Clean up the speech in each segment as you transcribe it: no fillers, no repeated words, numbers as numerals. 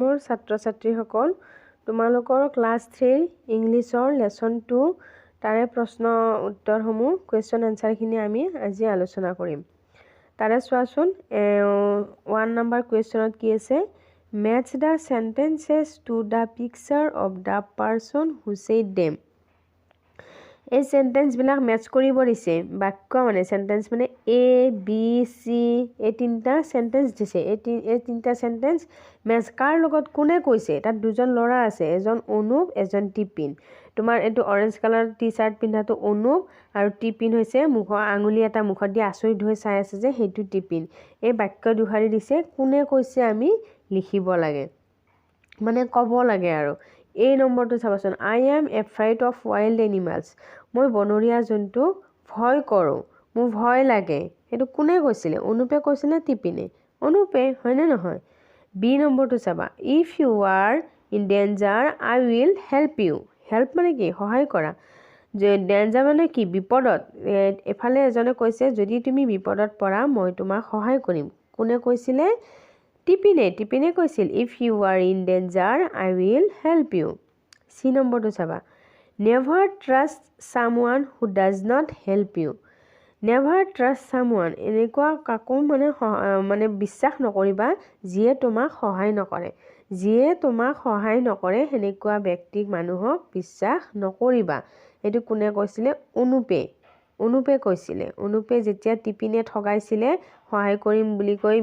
মোৰ ছাত্ৰ ছাত্ৰীসকল, তোমালোকৰ ক্লাছ থ্ৰীৰ ইংলিছৰ লেচন টু, তাৰে প্ৰশ্ন উত্তৰসমূহ, কুৱেশ্যন এনচাৰখিনি আমি আজি আলোচনা কৰিম। তাৰে চোৱাচোন, ওৱান নাম্বাৰ কুৱেশ্যনত কি আছে? Match the sentences to the picture of the person who said them. এই চেণ্টেঞ্চবিলাক মেটচ কৰিব দিছে। বাক্য মানে চেণ্টেঞ্চ, মানে এ, বি, চি, এই তিনিটা চেণ্টেঞ্চ দিছে। এই তিনিটা চেণ্টেঞ্চ মেটচ কাৰ লগত, কোনে কৈছে? তাত দুজন ল'ৰা আছে, এজন অনুপ, এজন টিপিন। তোমাৰ এইটো অৰেঞ্জ কালাৰ টি চাৰ্ট পিন্ধাটো অনুপ আৰু টিপিন হৈছে মুখৰ আঙুলি এটা মুখত দি আচৰিত হৈ চাই আছে যে, সেইটো টিপিন। এই বাক্য দুশাৰী দিছে, কোনে কৈছে আমি লিখিব লাগে, মানে ক'ব লাগে। আৰু এই নম্বৰটো চাবাচোন, "I am afraid of wild animals." মই বনৰীয়া জন্তুক ভয় কৰোঁ, মোৰ ভয় লাগে। সেইটো কোনে কৈছিলে? অনুপে কৈছিলে টিপিনে? অনুপে, হয়নে নহয়? বি নম্বৰটো চাবা, "If you are in danger, I will help you." Help মানে কি? সহায় কৰা। যে ডেঞ্জাৰ মানে কি? বিপদত। এফালে এজনে কৈছে, যদি তুমি বিপদত পৰা, মই তোমাক সহায় কৰিম। কোনে কৈছিলে? টিপিনে। টিপিনে কৈছিল, "If you are in danger, I will help you." C নম্বৰটো চাবা, "Never trust someone who does not help you." Never trust someone, এনেকুৱা কাকো মানে বিশ্বাস নকৰিবা যিয়ে তোমাক সহায় নকৰে। যিয়ে তোমাক সহায় নকৰে, সেনেকুৱা ব্যক্তিক, মানুহক বিশ্বাস নকৰিবা। এইটো কোনে কৈছিলে? অনুপে। অনুপে কৈছিলে। অনুপে যেতিয়া টিপিনে ঠগাইছিলে, সহায় কৰিম বুলি কৈ,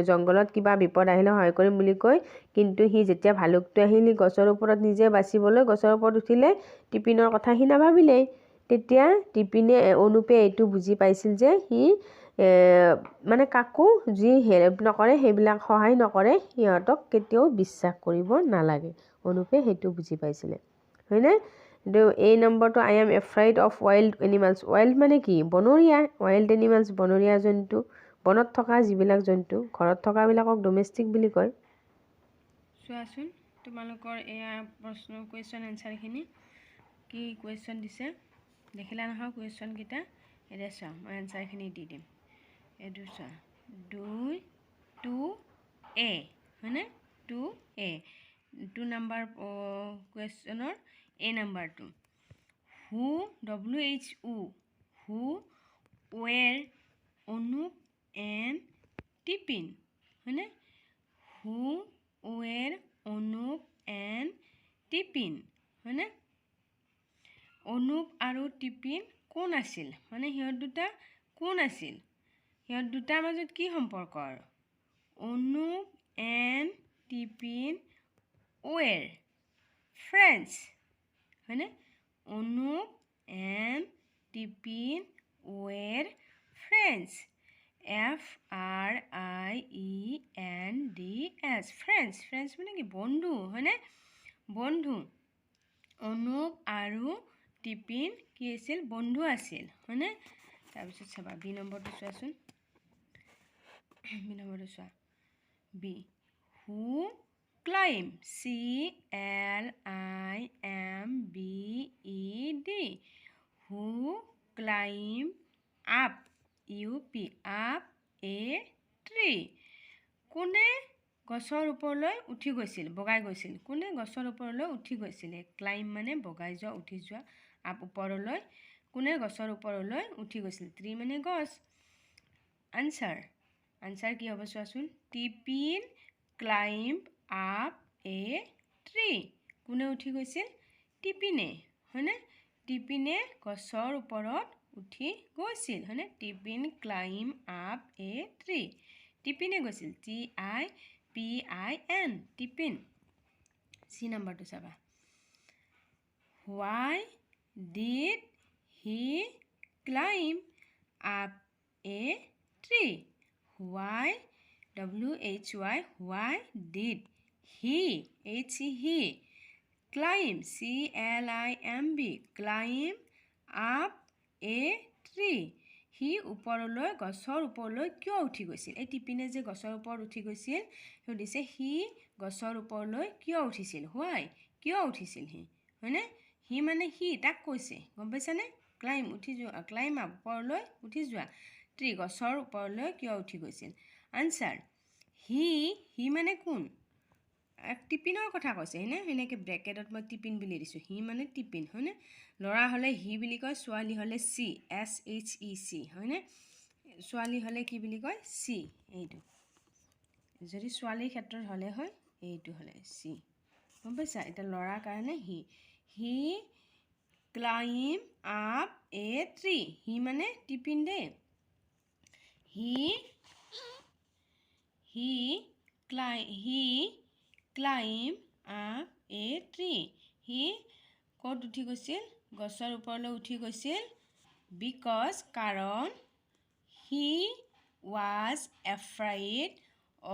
জংঘলত কিবা বিপদ আহিলে সহায় কৰিম বুলি কৈ, কিন্তু সি যেতিয়া ভালুকটো আহিল, গছৰ ওপৰত নিজে বাচিবলৈ গছৰ ওপৰত উঠিলে, টিপিনৰ কথা সি নাভাবিলেই। তেতিয়া টিপিনে, অনুপে এইটো বুজি পাইছিল যে সি মানে কাকো যি হেল্প নকৰে, সেইবিলাক সহায় নকৰে, সিহঁতক কেতিয়াও বিশ্বাস কৰিব নালাগে। অনুপে সেইটো বুজি পাইছিলে, হয়নে? কিন্তু এই নম্বৰটো, "I am afraid of wild animals." Wild মানে কি? বনৰীয়া। ৱাইল্ড এনিমেলছ, বনৰীয়া জন্তু, বনত থকা যিবিলাক জন্তু। ঘৰত থকাবিলাকক ডমেষ্টিক বুলি কয়। চোৱাচোন, তোমালোকৰ এয়া প্ৰশ্ন, কুৱেশ্যন এনচাৰখিনি। কি কুৱেশ্যন দিছে দেখিলা নহয় কুৱেশ্যনকেইটা? এতিয়া চোৱা, মই এনচাৰখিনি দি দিম। এইটো চোৱা, দুই, টু এ, হয়নে? টু এ, টু নাম্বাৰ কুৱেশ্যনৰ এ নাম্বাৰটো, who, W H O, who were Anup and Tipin, হয়নে? Who were Anup and Tipin, হয়নে? অনুপ আৰু টিপিন কোন আছিল? মানে সিহঁত দুটা কোন আছিল? সিহঁত দুটাৰ মাজত কি সম্পৰ্ক? আৰু Anup and Tipin were friends, হয়নে? Anup and Tipin were friends. F R I E N D S, friends. Friends মানে কি? বন্ধু, হয়নে? বন্ধু। অনুপ আৰু টিপিন কি আছিল? বন্ধু আছিল, হয়নে? তাৰপিছত চাবা, বি নম্বৰটো চোৱাচোন। বি নম্বৰটো চোৱা। B, who climbed, C L I M B E D, who climbed up, U P, up a tree? কোনে গছৰ ওপৰলৈ উঠি গৈছিল, বগাই গৈছিল? কোনে গছৰ ওপৰলৈ উঠি গৈছিলে? ক্লাইম্ব মানে বগাই যোৱা, উঠি যোৱা। আপ, ওপৰলৈ। কোনে গছৰ ওপৰলৈ উঠি গৈছিল? ট্ৰি মানে গছ। আনচাৰ, আনচাৰ কি হ'ব চোৱাচোন। Tipin climbed up a tree. কোনে উঠি গৈছিল? টিপিনে, হয়নে? টিপিনে গছৰ ওপৰত উঠি গৈছিল, হয়নে? Tipin climbed up a tree. টিপিনে গৈছিল, T I P I N, Tipin. C নাম্বাৰটো চাবা, why did he climb up a tree? Why, W H Y, why did he, H E, he, climb, C L I M B, climb up a tree? সি ওপৰলৈ, গছৰ ওপৰলৈ কিয় উঠি গৈছিল? এই টিপিনে যে গছৰ ওপৰত উঠি গৈছিল, সুধিছে, সি গছৰ ওপৰলৈ কিয় উঠিছিল? হোৱাই, কিয় উঠিছিল সি, হয়নে? সি মানে সি, তাক কৈছে, গম পাইছানে? ক্লাইম, উঠি যোৱা। ক্লাইম আপ, ওপৰলৈ উঠি যোৱা। ট্ৰি, গছৰ ওপৰলৈ কিয় উঠি গৈছিল? আনচাৰ, হি, হি মানে কোন? টিপিনৰ কথা কৈছে, হয়নে? সেনেকৈ ব্ৰেকেটত মই টিপিন বুলি দিছোঁ। হি মানে টিপিন, হয়নে? ল'ৰা হ'লে হি বুলি কয়, ছোৱালী হ'লে শ্বি, এছ এইচ ই শ্বি, হয়নে? ছোৱালী হ'লে কি বুলি কয়? শ্বি। এইটো যদি ছোৱালীৰ ক্ষেত্ৰত হ'লে হয়, এইটো হ'লে শ্বি, গম পাইছা? এতিয়া ল'ৰাৰ কাৰণে হি। He climb up a tree. হি মানে টিপিন দেই। He climb up a tree. সি ক'ত উঠি গৈছিল? গছৰ ওপৰলৈ উঠি গৈছিল। Because, কাৰণ, he was afraid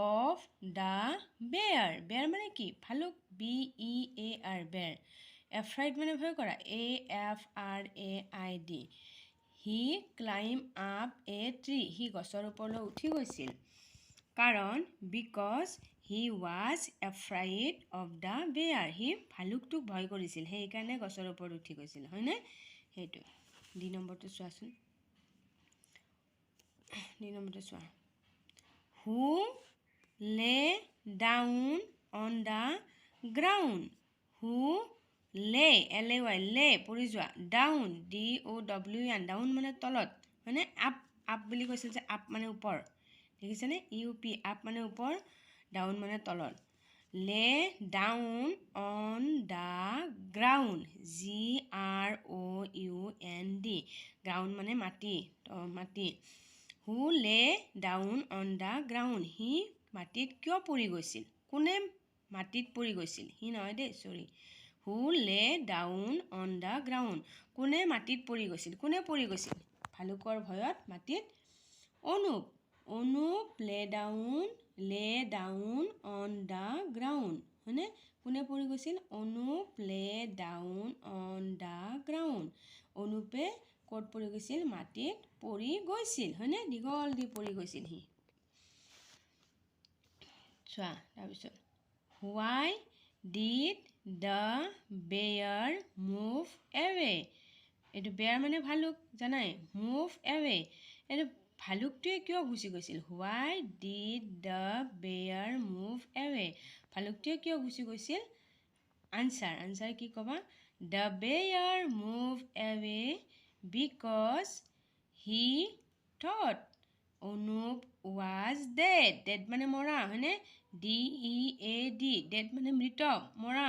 of the bear. Bear মানে কি? ভালুক। B E A R, bear. Afraid মানে ভয় কৰা, A F R A I D. He climb up a tree, সি গছৰ ওপৰলৈ উঠি গৈছিল কাৰণ, because he was afraid of the bear. সি ভালুকটোক ভয় কৰিছিল, সেইকাৰণে গছৰ ওপৰত উঠি গৈছিল, হয়নে? সেইটো ডি নম্বৰটো চোৱাচোন। ডি নম্বৰটো চোৱা। Who lay down on the ground? Who lay, L A Y, lay, পৰি যোৱা, down, D O W N, down মানে তলত, হয়নে? আপ, আপ বুলি কৈছিল যে, আপ মানে ওপৰ, দেখিছেনে? ইউ পি, আপ মানে ওপৰ, ডাউন মানে তলত। Lay down on the ground, G R O U N D, ground মানে মাটি, মাটি। Who lay down on the ground? সি মাটিত কিয় পৰি গৈছিল? কোনে মাটিত পৰি গৈছিল? সি নহয় দেই, চৰি। Who lay down on the ground? কোনে মাটিত পৰি গৈছিল? কোনে পৰি গৈছিল ভালুকৰ ভয়ত মাটিত? Anup. Anup lay down on the ground, হয়নে? কোনে পৰি গৈছিল? Anup lay down on the ground. অনুপে ক'ত পৰি গৈছিল? মাটিত পৰি গৈছিল, হয়নে? দীঘল দি পৰি গৈছিল সি। চোৱা, তাৰপিছত, why did the bear move away? এইটো বেয়াৰ মানে ভালুক জানাই। মুভ এৱে, এইটো ভালুকটোৱে কিয় গুচি গৈছিল? Why did the bear move away? ভালুকটোৱে কিয় গুচি গৈছিল? আনচাৰ, আনচাৰ কি ক'বা? The bear move away because he thought Anup was dead. Dead মানে মৰা, হয়নে? D E A D, dead মানে মৃত, মৰা।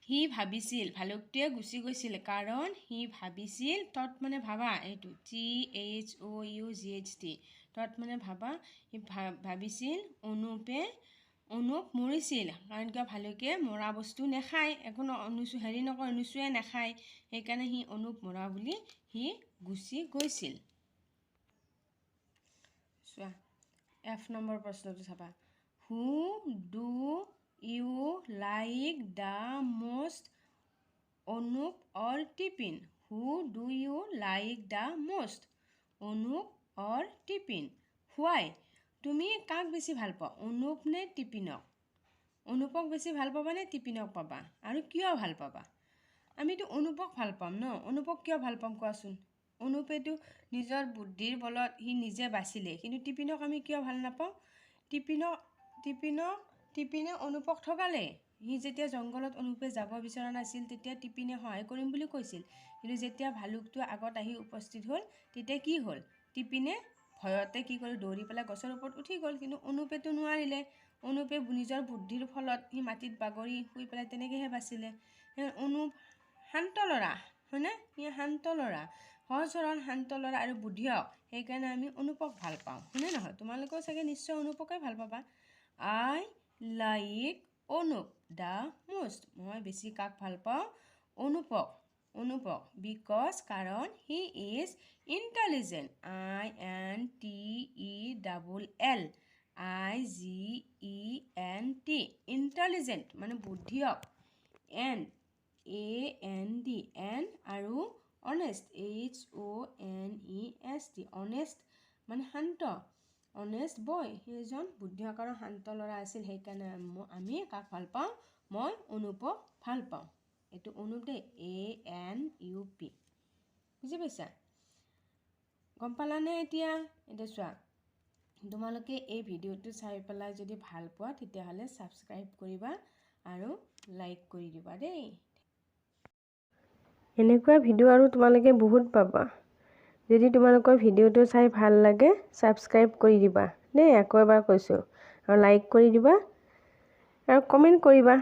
সি ভাবিছিল, ভালুকটোৱে গুচি গৈছিল কাৰণ সি ভাবিছিল, থট মানে ভাবা, এইটো T H O U G H T, thought মানে ভাবা। সি ভাবিছিল অনুপ মৰিছিল, কাৰণ কিয়? ভালুকে মৰা বস্তু নাখায়, একো নুচু, হেৰি নকৰে, নুচুৱে, নাখায়। সেইকাৰণে সি অনুপ মৰা বুলি সি গুচি গৈছিল। চোৱা, এফ নম্বৰ প্ৰশ্নটো চাবা। Who do you like the most, Anup or Tipin? Who do you like the most, Anup or Tipin? Why? তুমি কাক বেছি ভাল পোৱা, অনুপ নে টিপিনক? অনুপক বেছি ভাল পাবা নে টিপিনক পাবা আৰু কিয় ভাল পাবা? আমিতো অনুপক ভাল পাম ন? অনুপক কিয় ভাল পাম কোৱাচোন? অনুপেতো নিজৰ বুদ্ধিৰ বলত সি নিজে বাচিলে। কিন্তু টিপিনক আমি কিয় ভাল নাপাওঁ? টিপিনে অনুপক ঠগালে। সি যেতিয়া জংঘলত অনুপে যাব বিচৰা নাছিল, তেতিয়া টিপিনে সহায় কৰিম বুলি কৈছিল। কিন্তু যেতিয়া ভালুকটো আগত আহি উপস্থিত হ'ল, তেতিয়া কি হ'ল? টিপিনে ভয়তে কি কৰি দৌৰি পেলাই গছৰ ওপৰত উঠি গ'ল। কিন্তু অনুপেতো নোৱাৰিলে। অনুপে নিজৰ বুদ্ধিৰ ফলত সি মাটিত বাগৰি শুই পেলাই তেনেকৈহে বাচিলে। অনুপ শান্ত ল'ৰা, হয়নে? সি শান্ত ল'ৰা, সহজ সৰল শান্ত ল'ৰা আৰু বুদ্ধিয়ক। সেইকাৰণে আমি অনুপক ভাল পাওঁ, হয়নে নহয়? তোমালোকেও চাগে নিশ্চয় অনুপকে ভাল পাবা। I like Anup the most. মই বেছি কাক ভাল পাওঁ? অনুপক। অনুপক, because, কাৰণ, he is intelligent, I N T E double L I G E N T, intelligent মানে বুদ্ধিয়ক, and, A N D, and, আৰু honest, H O N E S T, honest মানে শান্ত, অনেষ্ট বয়। সি এজন বুদ্ধিয়ক আৰু শান্ত ল'ৰা আছিল। সেইকাৰণে আমি কাক ভাল পাওঁ? মই অনুপক ভাল পাওঁ। এইটো অনুপ দেই, এ এন ইউ পি। বুজি পাইছা? গম পালানে এতিয়া? এতিয়া চোৱা। তোমালোকে এই ভিডিঅ'টো চাই পেলাই যদি ভাল পোৱা, তেতিয়াহ'লে ছাবস্ক্ৰাইব কৰিবা আৰু লাইক কৰি দিবা দেই। এনেকুৱা ভিডিঅ' আৰু তোমালোকে বহুত পাবা। যদি তোমালোকৰ ভিডিঅ'টো চাই ভাল লাগে, ছাবস্ক্ৰাইব কৰি দিবা দেই। আকৌ এবাৰ কৈছোঁ, আৰু লাইক কৰি দিবা আৰু কমেণ্ট কৰিবা।